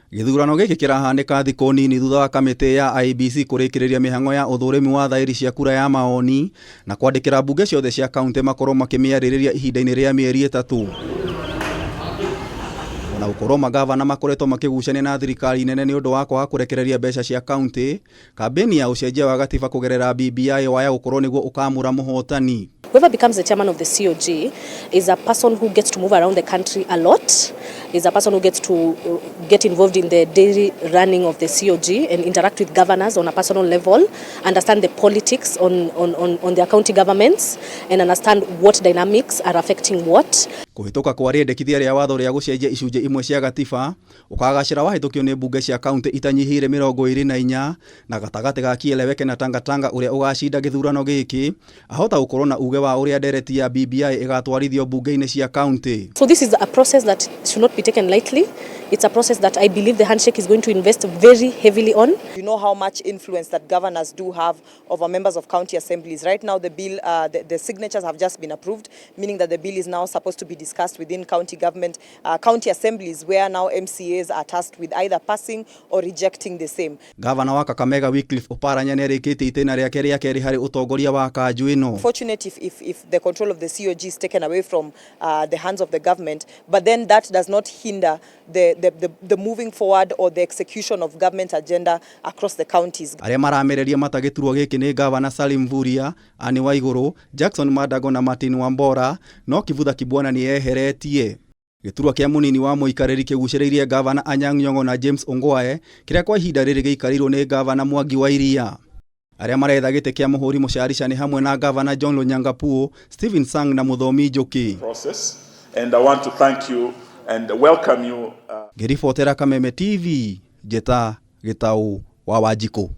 Gĩthurano gĩkĩ kĩrahanĩka thikũ nini thutha wa kamĩtĩ ya IEBC kũrĩkĩrĩria mĩhang'o ya ũthũrimi wa thaĩri cia kura ya mawoni na kwandĩkĩra mbunge ciothe cia kaunti makorwo makĩmĩarĩrĩria ihinda-inĩ rĩa mĩeri 3. Ona gũkorwo magavana makoretwo makĩgucania na thirikari nene nĩ ũndũ wa kwaga kũrekereria mbeca cia kaunti, kambĩni ya ũcenjia wa gatiba kũgerera BBI waya gũkorwo nĩguo ũkamũra mũhotani. Whoever becomes the chairman of the COG is a person who gets to move around the country a lot, is a person who gets to get involved in the daily running of the COG and interact with governors on a personal level, understand the politics on their county governments, and understand what dynamics are affecting what. Kũhĩtũka kwa rĩendekithia rĩa watho rĩa gũcenjia icunjĩ imwe cia gatiba ũkagacĩra wahĩtũkio nĩ mbunge cia kaunti itanyihĩire 24 na gatagatĩ ga Kieleweke na Tangatanga ũrĩa ũgacinda gĩthurano gĩkĩ ahota gũkorwo na uge wa ũrĩa ndereti ya BBI ĩgatwarithio mbunge-inĩ cia kaunti. So this is a process that should not be taken lightly. It's a process that I believe the handshake is going to invest very heavily on. You know how much influence that governors do have over members of county assemblies. Right now the bill, the signatures have just been approved, meaning that the bill is now supposed to be discussed within county government, county assemblies, where now MCAs are tasked with either passing or rejecting the same. Gavana wa Kakamega Wycliffe Oparanya nĩarĩkĩtie itĩna rĩake rĩa kerĩ harĩ ũtongoria wa kanjũ ĩno. Fortunate if the control of the COG is taken away from the hands of the government, but then that does not hinder the moving forward or the execution of government agenda across the counties. Arĩa maramereria mata gĩturwa gĩkĩ nĩ Gavana Salim Mvurya, Anne Waiguru, Jackson Mandago na Martin Wambora, no Kivutha Kibwana nĩ eheretie. Gĩturwa kĩa mũnini wa mũikarĩri kĩgucĩrĩirie Gavana Anyang' Nyong'o na James Ongwae kĩrĩa kwa ihinda rĩrĩ gĩikarĩirwo nĩ Gavana Mwangi wa Iria. Arĩa maretha gĩtĩ kĩa mũhũri mũcarica nĩ hamwe na Gavana John Lonyangapuo, Stephen Sang na Mũthomi Njuki. Process. And I want to thank you and welcome you. Ngĩribotera Kameme TV, Njĩta Gĩtaũ wa Wanjikũ.